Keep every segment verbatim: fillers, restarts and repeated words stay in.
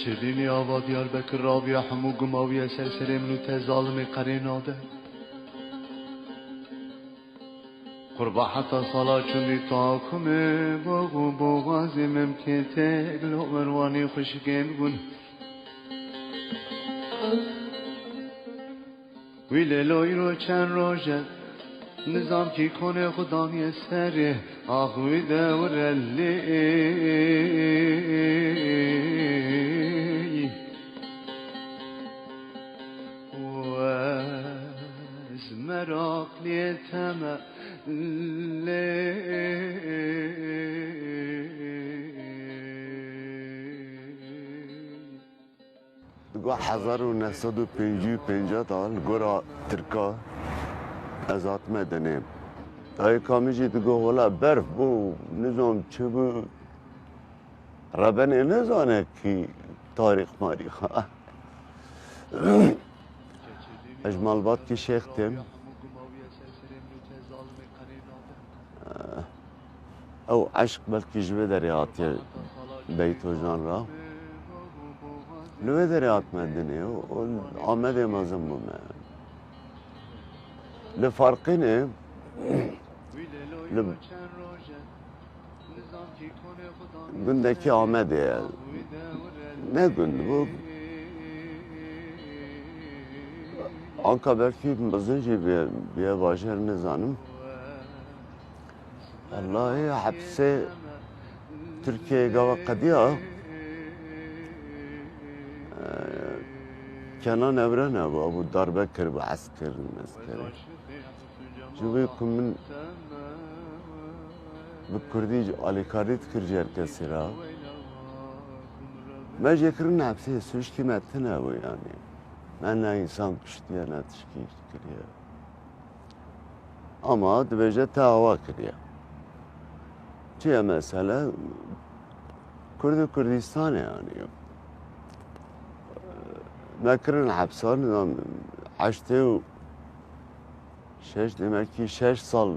Çêdînî ava Diyarbekir raviya hemû guma wî ye ser serê min û te zalimê qerê nade. Qurba heta sala çûmî takumê box û boxazî mimkî têk lo merwanî xwişikê min bûn. Wî lê lo îro çend roj e, nizam kî konê xwe daniye serê, ax wî dewre lê. Û ez meraqliyê temelê. Di go hezar û neh sed û pêncî û pênc de li gora Tirka ez hatime dinê. Dayika min jî digo wela berf bû, nizam çi bû. Rebenê nezane kî tarîx marîxa. Ez ji malbatkî Şêx têm. Ew eşq belkî ji vê derê hatiye Beytojan re. Li vê derê hatime dinê û, û Amedê mezin bûme. Li Farqînê, li gundekî Amedê ye. Ne gund bû. Anka belkî mezin jî bê, bê bajêr nizanim. Wellahî hepsê Tirkiyeyê gava qediya, e, Kenan Evren hebû, hebû darbe kiribû, eskir, meskir. Ji wê ku min bi kurdî alîkarî dikir ji her kesî re. Me jê kirin hepsê, sûckî me tune bû yanî. Me ne însan kuştiye, ne tişkî kiriye. Ama dibêje te ava kiriye. Çi ye mesele? Kurd û Kurdistanê yanî. Me kirin hepsan, heştê û şeş, demek ki şeş sal,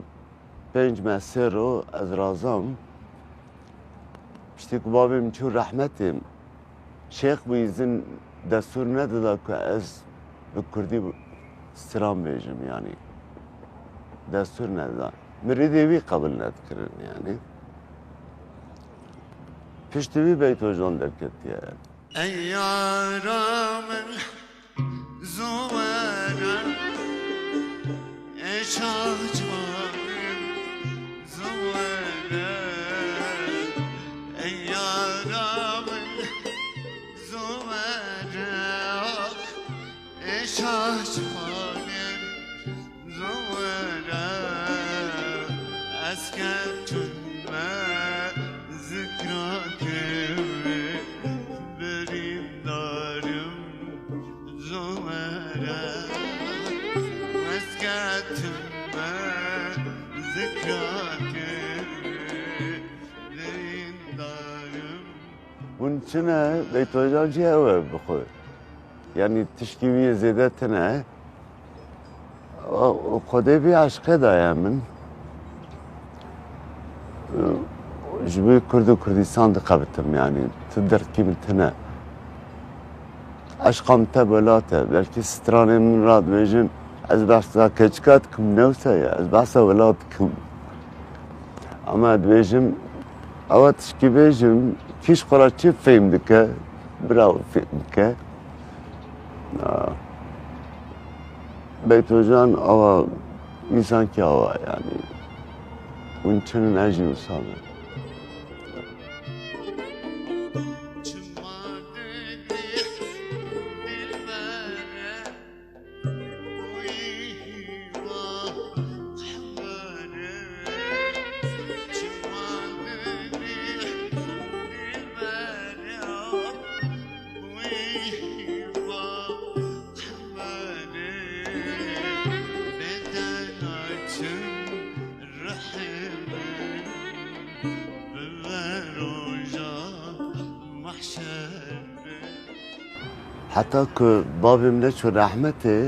pênc meh sê ro ez razam. Piştî ku bavê min çû rehmetê, Şêx bû, îzin destûr nedida ku ez bi kurdî stran bêjim, yanî destûr nedida. Mirîdê wî qebûl nedikirin, yanî. Piştî wî Beytojan derketiye. Ey yara min, zû were, ê şah ciwanê, zû were, ey yara min, zû were, ax, ê şah ciwanê, zû were, ez ketime zikra kewê, birîndar im, zû were, ez ketime zikra kewê, birîndar im. Hûn çi ne, Beytojan jî ew e bi xwe. Yanî tişkî wî yê zêde tune. O, o Xwedê vî eşqê daye min. Ji bo Kurd û Kurdistan dixebitim, yanî tu derdkî min tune. Eşqa min te welat e. Belkî stranên min re dibêjin, ez behsa keçika dikim, ne wisa ye, ez behsa welat dikim. Ama dibêjim, ewa tişkî bêjim, kî ji xwe re çi fêm dike, bira wî fêm dike. Aa, Beytojan awa, însankî awa yanî. Hûn çinin, ez jî wisa me. Heta ku bavê min neçû rehmetê,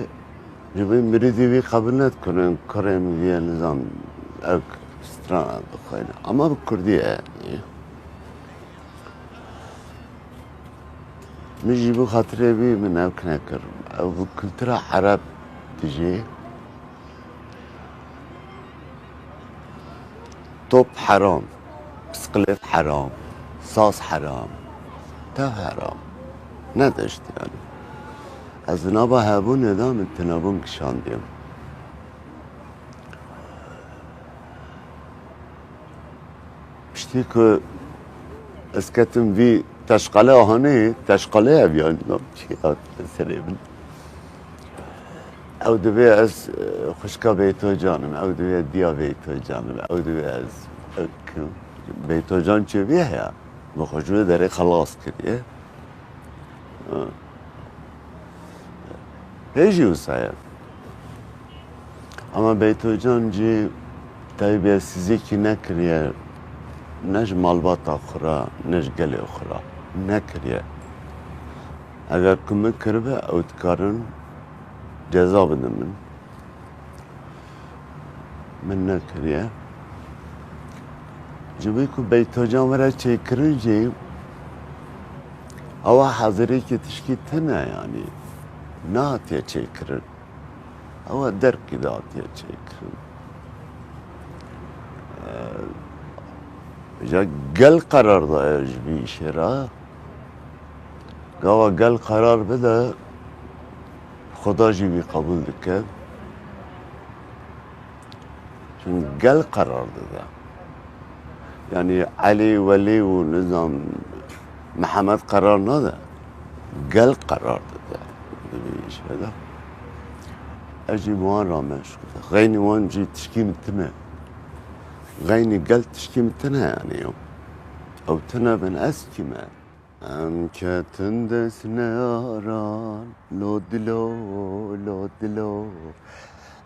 ji bo mirîdî wî qebûl nedikirin, kurê min vî ye, nizam, ew strana bixwîne. Ama bi kurdî ye. Min jî bi xatirê wî min ew kinekir. Ew bi kultura Ereb dijî. Top heram, bisiklet heram, saz heram, tev heram. Ne deşt yani. Ez nava hebûnê de min tenebûn kişandiye. Piştî ku ez ketim vî teşqale hanê, teşqale ev ya, çi ya serê min. Ew divê ez, e, xwişka Beyto Can im, ew divê diya Beyto Can im, ew divê ez, ew kim? Beyto Can çêbî heya. Min xwe ji wê derê xelas kiriye. Ha. Hê jî wisa ye. Ama Beyto Can jî terbiyesizlikî nekiriye. Ne ji malbata xwe re, ne ji gelê xwe re. Nekiriye. Eger ku min kiribe, ew dikarin ceza bidin min. Min nekiriye. Ji bo ku Beytocan were çêkirin jî, ewa hazirêkî tişkî tune, yanî nehatiye çêkirin. Ewa derkî de hatiye çêkirin. Ee, ja gel qerar daye ji vî îşê re. Gava gel qerar bide, Xuda jî wî qebûl dike. Çun gel qerar dide. Yanî Elî, Welî û nizam Mihemed qerar nade. Gel qerar dide. Di vî îşê de. Ez jî bi wan re meşxul. Xeynî wan jî tişkî min tune. Xeynî gel tişkî min tune yanî. Ew tune bin ez kî me? Em ketin dest neyaran, lo dilo, lo dilo.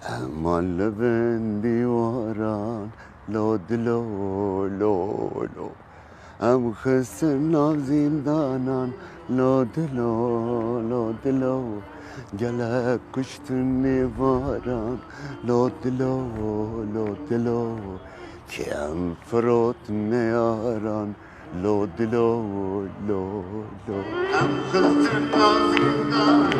Em mal li bin dîwaran, lo dilo, lo, lo. Em xistin nav zîndanan, lo dilo, lo dilo. Gelek kuştin nêvaran, lo dilo, lo dilo. Kê em firot neyaran, Lo dilo, lo, lo. Em xiltin nazî dara.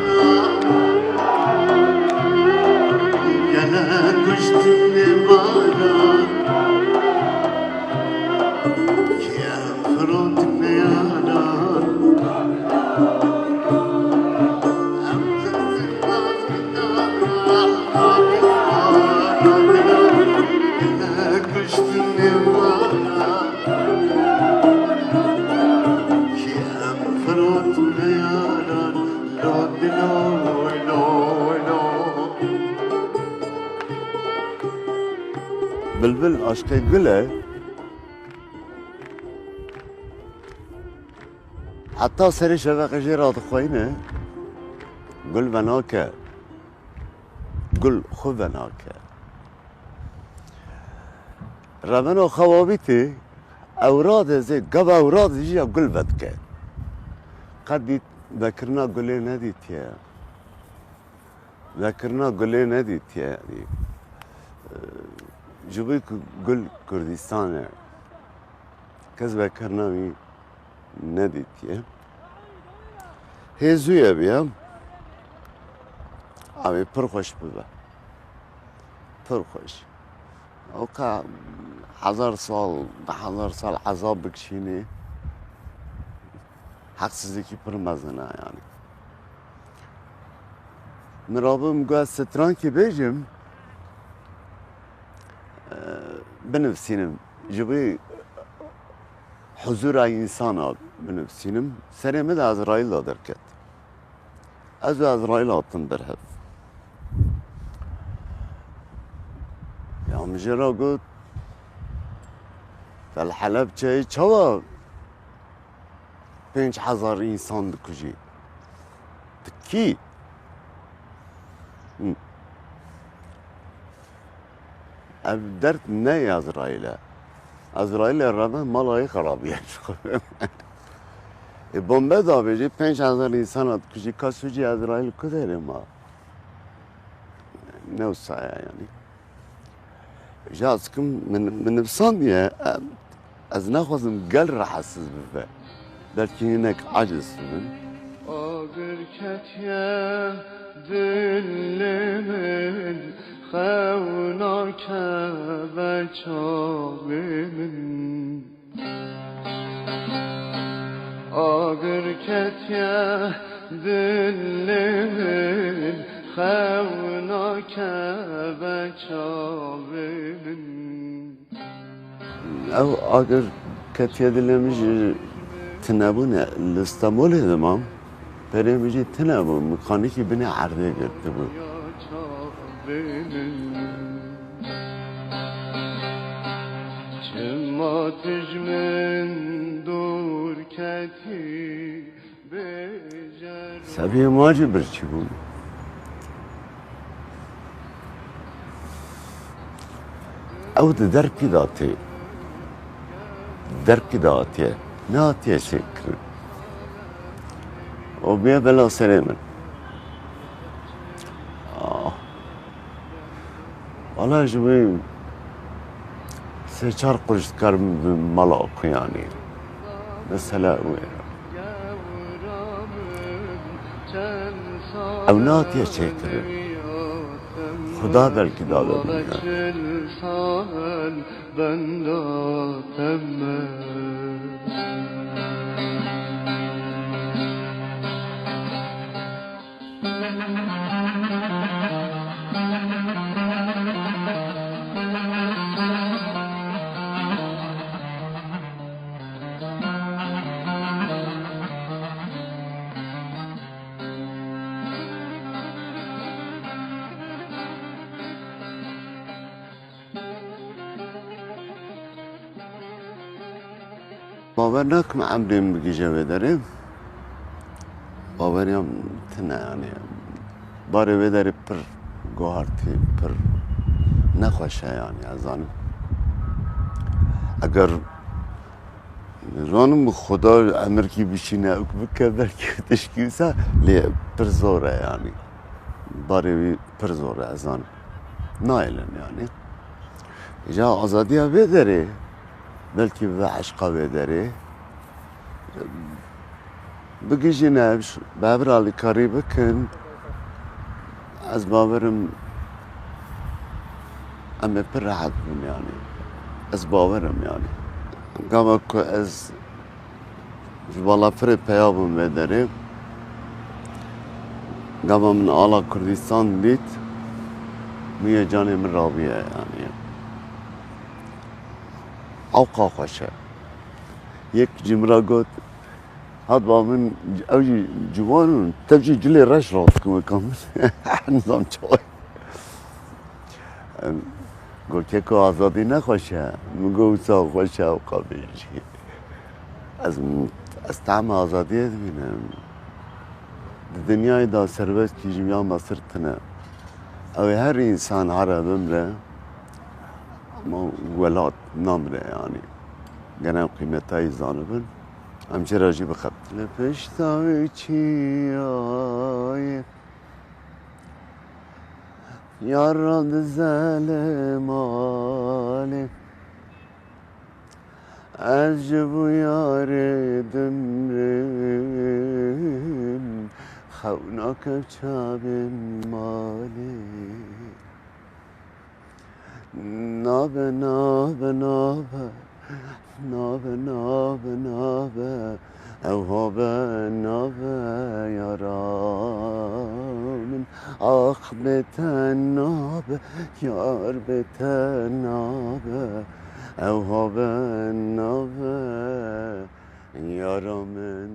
Gele kuştin ê bala. Kê em firot neyaran. Em xiltin nazî dara. Gele kuştin ê bala. Kî em firotine yaran, lo dilo, lo, lo. Bilbil aşkê gul e. Heta serê şeveqê jê re dixweyne, gul venake. Gul xwe venake. Revena xewabîtê ewradê zê, gava ewradê jî ya gul vedike. Qet dît vekirina gulê nedîtiye. Vekirina gulê nedîtiye, yanî, e, ji bo ku gul Kurdistan e. Kes vekirina wî nedîtiye. Hê zû ye biya. Avê pir xweş bibe. Pir xweş. Oka hezar sal, du hezar sal ezab bikişînê, heqsizlikî pir mezin e, yanî. Min rabû min got, ez strankî bêjim, e, binivîsînim. Ji bo huzura însana binivîsînim. Serê min de Ezraîl de derket. Ez û Ezraîl hatin ber hev. Ya min jê re got, "Te li Helebçeyê çawa pênc hezar însan dikujî? Tu kî?" Hı. Ev derd ne Ezraîl e. Ezraîlê reve mala wî xerabiye ji xwe. E, bombe davêjî, pênc hezar însana dikujî, ka sûcî Ezraîl ku derê ma? Ne wisa ye yanî. Ji ez kim min, min nivîsandiye, e, ez naxwazim gel rehetsiz bibe. Belkî hinek aciz bibin. Ketiye dilê min, xew nakeve çavê min. Agir ketiye dilê min, xew nakeve çavê min. Ew agir ketiye dilê min jî tune bûne. Li Stenbolê dimam. Perê min jî tune bû. Mekanîkî binê erdê girtibû. Çima tu ji min dûr ketî? Sebiyê ma jî birçî bûn. Ew di derkî de tê. Derkî de hatiye. Nehatiye çêkirin. O bê bela serê min. Ah. Wala ji wê sê çar quj dikarim bi mala xwe, yanî. Mesela wê. Ew nehatiye çêkirin. Xuda belkî dabe bingehê. Bawer nakim emrê min bigihîje wê derê. Baweriya min tune, yanî. Barê wê derê pir guhartî, pir nexweş e, yanî, ez zanim. Eger, nizanim, Xuda emirkî bişîne, ew bike, belkî tişkî wisa, lê pir zor e, yanî. Barê wî pir zor e, ez zanim. Nahêlin, yanî. Îca azadiya vê derê, belkî bi eşqa vê derê, bigihîjîne, bi hev re alîkarî bikin, ez bawerim em ê pir rehet bin, yanî. Ez bawerim, yanî. Gava ku ez ji balafirê peya bûm vê derê, gava min ala Kurdistan dît, mûyê canê min raviye, yanî. Ewqa xweş e. Yek ji min re got, hat ba min, ew jî ciwan in, tev jî cilê reş rast dikin weka min. Nizam çawa. Em, got, keko, azadî ne xweş e? Min got, wisa xweş e, ewqa bêjî. Ez, ez tehma azadiyê dibînim. Di dinyayê de serbestî ji ya mestir tune. Ew ê her însan here bimre, ama welat namre, yanî. Gene ew qîmeta wî zanibin. Em jê re jî bixebin. Li pişta wî çiyayê, yar ra dize li malê. Ez ji bo yarê dimrim, xew nakev çavê min malê. Nabe, nabe, nabe, nabe, nabe, nabe, ew habe nabe yara min. Ax bê te nabe, yar bê te nabe, ew habe nabe yara min.